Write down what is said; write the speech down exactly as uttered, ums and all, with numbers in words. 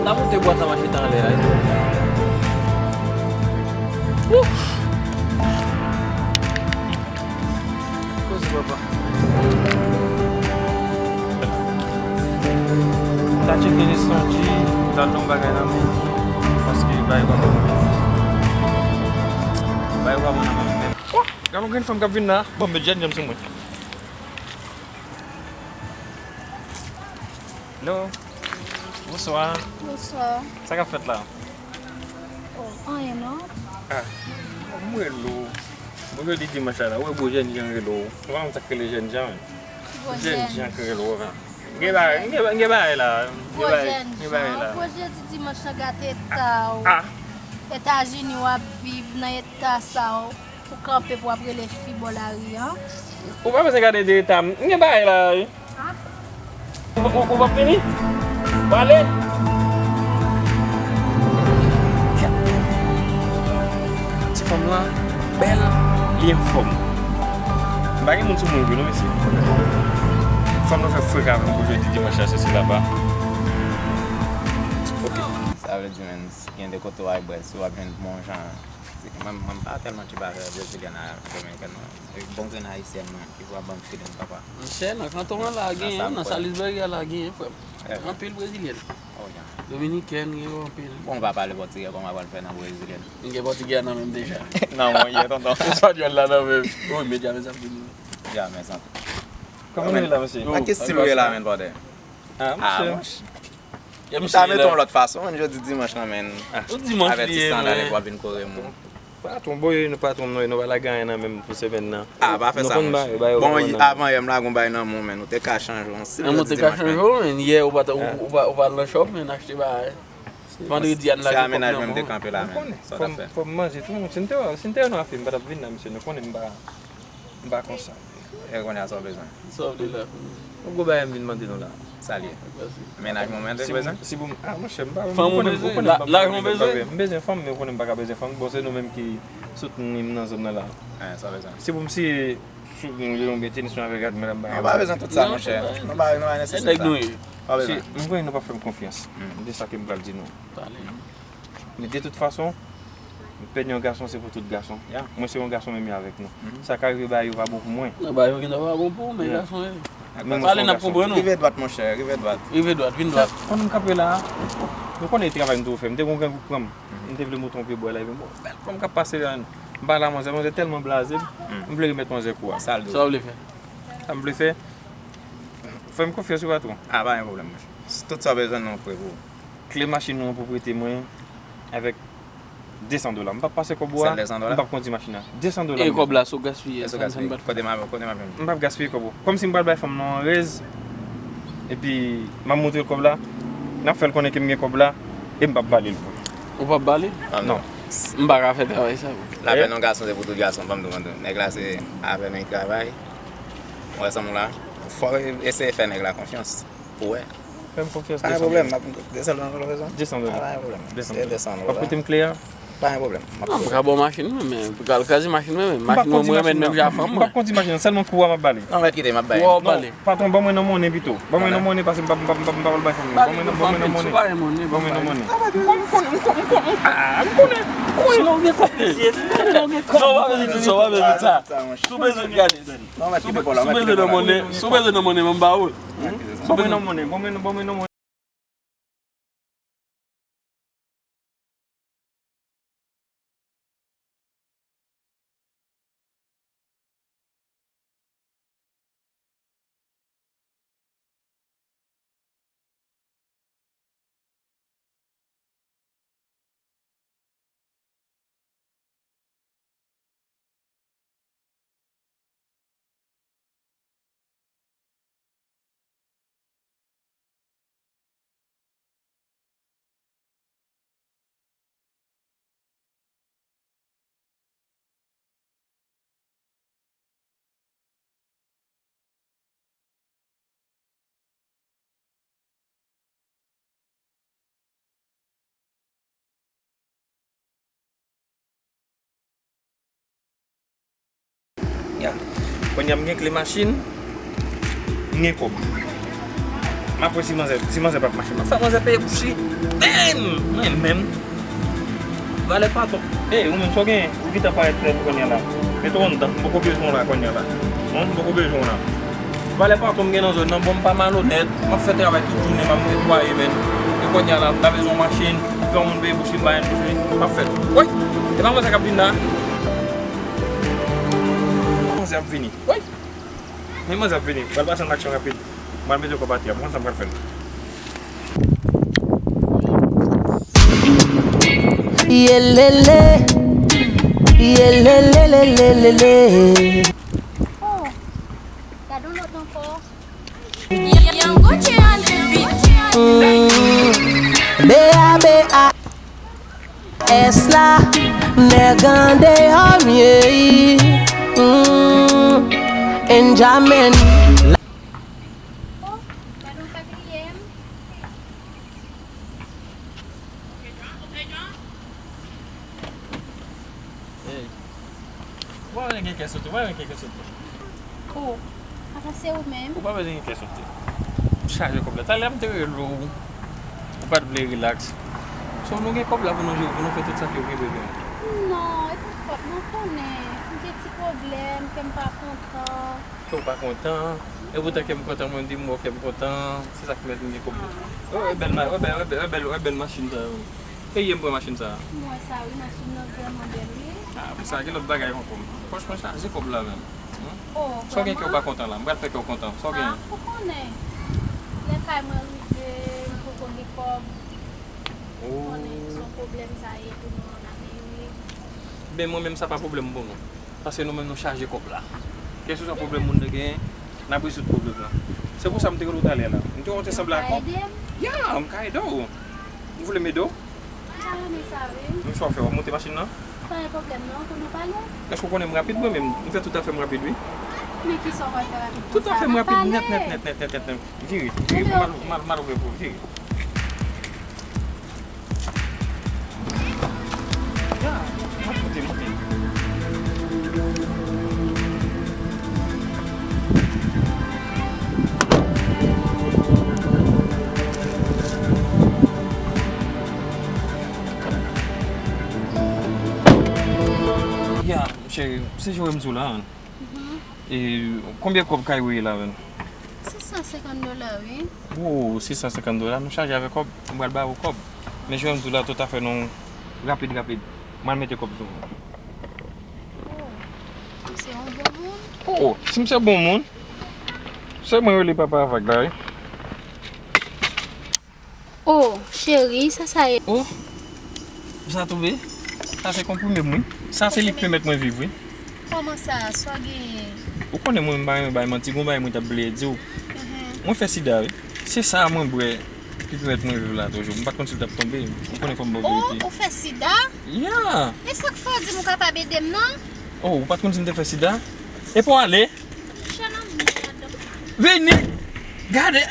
N a monte bwat la, mache tan anlè a, wi. Ouf! Koze papa. Ta tcheke Nestonji, ta jwenn bagay nan men li, paske bay papa mwen. Bay papa mwen nan men li. Gade yon grenn fanm k ap vin la. Bon, met jèn janm sou mwen. Hello. Bonswa. Bonswa. Sa k ap fèt la? Oh, anyen non. Ah, m rele w. Bon, jodi dimanch la, ou wè gwo jènjan rele w. Ou pa konn sa k rele jènjan, men. Gwo jènjan k rele w, men. Gen bagay, gen, gen bagay la. Gwo jènjan. Gwo jènjan. Gwo jodi dimanch la gate eta w. Ah. Etazini w ap viv nan eta sa w. Ou kanpe pou w ap rele fi bò lari an. Ou pa bezwen gade de eta m. M gen bagay la, wi. Ou, ou, ou p ap vini? Pale. Ti fanm lan bèl, li anfòm. M pa gen moun sou mwen vre non, mesye. Fanm nan fè frek avè m pou jodi dimanch la, sesi la pa. Ok. Sa vle di, menn, gen de kote w al bwè, si w ap jwenn bon jan. Mwen, mwen pa tèlman tchip avè Brezilyen ak Dominikèn, non. Bon grenn ayisyèn, mwen, ki pou ap ban m feeling, papa. Monchè, nan kanton an la, genyen, nan Salisbury a la, genyen, frè m. Anpil Brezilyen. Dominikèn, gen yo anpil. Bon, m pa pale pòtigè, kòman pral fè nan Brezilyen? M gen pòtigè a nan men m deja. Nan mwen, yè, tonton. Espanyòl la nan men m. Oh, men jamè sa vini. Jamè sa. Kòman nou ye la, mesye? Ak ki stil ou ye la, menn, brother? Ah, monchè. Ou ta mete yon lòt fason, menn, jodi dimanch lan, menn. Avètisman, dale pou w ap vin kore moun. Patwon, boy, nou patwon, nou, nou pa lage anyen nan men m pou semèn nan. Ah, pa fè sa, monchè. Bon, avan yè m lage yon bay nan men w, menn, ou te ka chanje yon stil jodi dimanch, menn. Ou te ka chanje, menn, yè ou pa t, ou, ou pa, ou pa al nan shop, menn, achte bagay. Vandredi a n lage kòb nan men w. Se amenaj mwen m te kanpe la, menn. Sa w t ap fè? Fò m manje tou, si m te, si m te nan afè, m pa t ap vin la, mesye, nou konnen m pa M pa konsa. E kounye a sa w bezwen? Sa w vle la? Yon gwo bagay m vin mande nou la. Sa l ye? Mennaj mwen mwen te bezwen? Si pou m, ah, monchè, m pa, fanm ou bezwen? Lajan w bezwen? M bezwen fanm, men ou konnen m pa ka bezwen fanm. Bon, se nou menm ki soutni m nan zòn nan la. Sa w bezwen? Si pou m siye sou yon byen tenis mwen avèk Admiral m pa ka bezwen. Nou pa bezwen tout sa, monchè. Nou pa, nou pa nesesite sa. Pa bezwen. M konnen nou p ap fè m konfyans. M di sa ke m pral di nou. Men de tout fason, pèdi yon gason se pou tout gason. Mwen se yon gason menm jan avèk nou. Sa ka rive bagay yo pa bon pou mwen. Non, bagay yo gentan pa bon pou ou, men gason yo. Pale, n ap konprann ou. Rive dwat, monchè, rive dwat. Rive dwat, vin dwat. Pandan m kanpe la a, nou konnen travay m te fè. M te gon grangou k pran m. M te vle monte yon pye bwa la, epi bon, bèl fanm k ap pase la. M pale a manzè, manzè tèlman blaze m, m vle remèt manzè kou a. Sa w vle fè? Sa m vle fè? Fè m konfyans wi, patwon. Ah, pa gen pwoblèm, monchè. Tout sa w bezwen, nou prè pou ou. Kle machin ou an pou prete mwen avèk de san dola. M p ap pase kòb ou a, m p ap kondi machin nan. De san dola. E kòb la, si w gaspiye, sa, sa n p ap fè. Kote m ap, kote m ap jwenn li? M p ap gaspiye kòb ou. Kòmsi m pral bay fanm nan yon rèz, epi m ap montre l kòb la, n ap fè l konnen ke m gen kòb la, e m p ap ba li l vre. Ou p ap ba li? Non. M pa ka fè travay sa, bro. Lapèn yon gason, se pou tout gason, ban m di w, ban m di w. Nèg la, se avè men l travay. Ou wè sa m la? Fò w eseye fè nèg la konfyans. Ou wè. Fè m konfyans. Pa gen pwoblèm, m ap, de san dola w bezwen? De san dola. Ah, pa gen pwoblèm. De san dola. Se de san dola. W ap prete m kle a? Pa gen pwoblèm. Non, m ka ba w machin mwen, men pou ka al kraze machin mwen, men machin mwen, mwen renmen l menm jan ak fanm mwen. M p ap kondi machin nan, sèlman kou a m ap ba li. Non, mèt kite, m ap ba li. Non, patwon, ban mwen non monnen pito. Ban mwen non monnen, paske m p ap, m p ap, m p ap, m p ap al bay fanm nan. Ban mwen non, ban mwen non monnen. Ban mwen non monnen. M konnen, m konnen, m konnen. Ah, m konnen. M konnen non gen kòb, mesye. M konnen non gen kòb. Non, w pa bezwen di sa, w pa bezwen di sa. Si w bezwen gade. Non, mèt kite kò la, mèt kite kò la. Si w bezwen nan monnen, si w bezwen nan monnen, m ba ou l. Ban mwen nan monnen, ban mwen, ban mwen nan monnen. Ya. Kounye a m gen kle machin, m gen kòb. M ap wè si manzè, si manzè p ap mache. M ap fè manzè peye pou chi. Damn! Mwen menm. Valè patwon. Ey, ou menm, sa w genyen? Ou gentan parèt trè tou kounye a la. Mete w anndan, m poko bezwen w la kounye a la. Non, m poko bezwen w la. Valè patwon m gen nan zòn nan, bon, m pa malonèt. M ap fè travay tout jounen, m ap netwaye, men. E kounye a la, m ta bezwen yon machin. M fè yon moun peye pou chi, m ba yon pou chi. M ap fè. Woy! E pa manzè k ap vin la. Manzè ap vini. Woy! Men manzè ap vini. Pral pase an aksyon rapid. M pral mete kòb atè a, m konn sa m pral fè l. Yelele, yelelelelelele. Oh, gad yon lòt ankò. Young Gucci on the beat. Mm, B A B A. S la, nèg andeyò m ye. Mm, Benjamin. Oh, gad yon katriyèm. Ey. Ou pa wè gen kè sote, ou pa wè gen kè sote. Oh, ata se ou menm? Ou pa bezwen gen kè sote. Ou chaje kòb la. Talè m te rele w. Ou pa t vle rilaks. So, nou gen kòb la pou nou jere, pou nou fè tout sa ke w gen bezwen. Non, e pa fòt mwen, konnen. M gen ti pwoblèm, kè m pa kontan. Kè w pa kontan? E poutan kè m kontan, mwen di m wè kè m kontan. Se sa k mèt m gen kòb. Wè, wè bèl ma-, wè bèl, wè bèl, wè bèl, wè bèl machin sa yo. Peye m pran machin sa a. M wè sa wi, machin nan vrèman bèl wi. Ah, pou sa, gen lòt bagay ankò. Pòch mwen chaje kòb la menm. Hmm? Oh, sa w gen kè w pa kontan la? M pral fè kè w kontan. Sa w gen? Ah, ou konnen. Lè kay mwen rive, m poko gen kòb. Oh. Ou konnen, se yon pwoblèm sa ye pou nou an Ayiti wi. Ben, mwen menm, sa pa pwoblèm pou nou. Paske nou menm nou chaje kòb la. Kèlkeswa pwoblèm moun nan genyen, n ap rezoud pwoblèm lan. Se pou sa m te rele w talè la. M te wè w te sanble ak yon... Ou ka ede m? Ya, m ka ede w. Ou vle m ede w? M ta renmen sa wi. Men sa w ap fè, w ap monte machin nan? Pa gen pwoblèm non, pou nou pale. Èske w konnen m rapid mwen menm? M fè tout afè m rapid wi. Men kisa w pral fè rapid konsa? Tout afè m rapid nèt, nèt, nèt, nèt, nèt, nèt. Vire, vire, pou m al, m al, m al ouvè pou ou, vire. Ya, monte, monte, monte. Ya, cheri, se jwe m sou la, hein. Mhm. E konbyen kòb kay ou ye la menm? Sis san senkant dola, wi. Oh, sis san senkant dola, nou chaje avèk kòb, m pral ba ou kòb. Men jwe m di w la, tout afè nou rapid, rapid. M al mete kòb sou ou. Oh, ou se yon bon moun. Oh, si m se bon moun, se mwen rele papa vag la, wi. Oh, cheri, sa sa ye? Oh, sa tonbe. Sa se konprime m, wi. Sa se li k pèmèt mwen viv, wi. Kòman sa? Sa w genyen? Ou konnen mwen, m pa renmen bay manti, gon bagay mwen t ap bliye di w. Mhm. Mwen fè sida, wi. Se sa mwen bwè ki pèmèt mwen viv la toujou. M pa t konn si l t ap tonbe. Ou konnen fò m ba w verite. Oh, ou fè sida? Ya! E sa k fè w di m ou kapab ede m nan? Oh, ou pa t konn si m te fè sida? Epi w ale? Vini! Gade!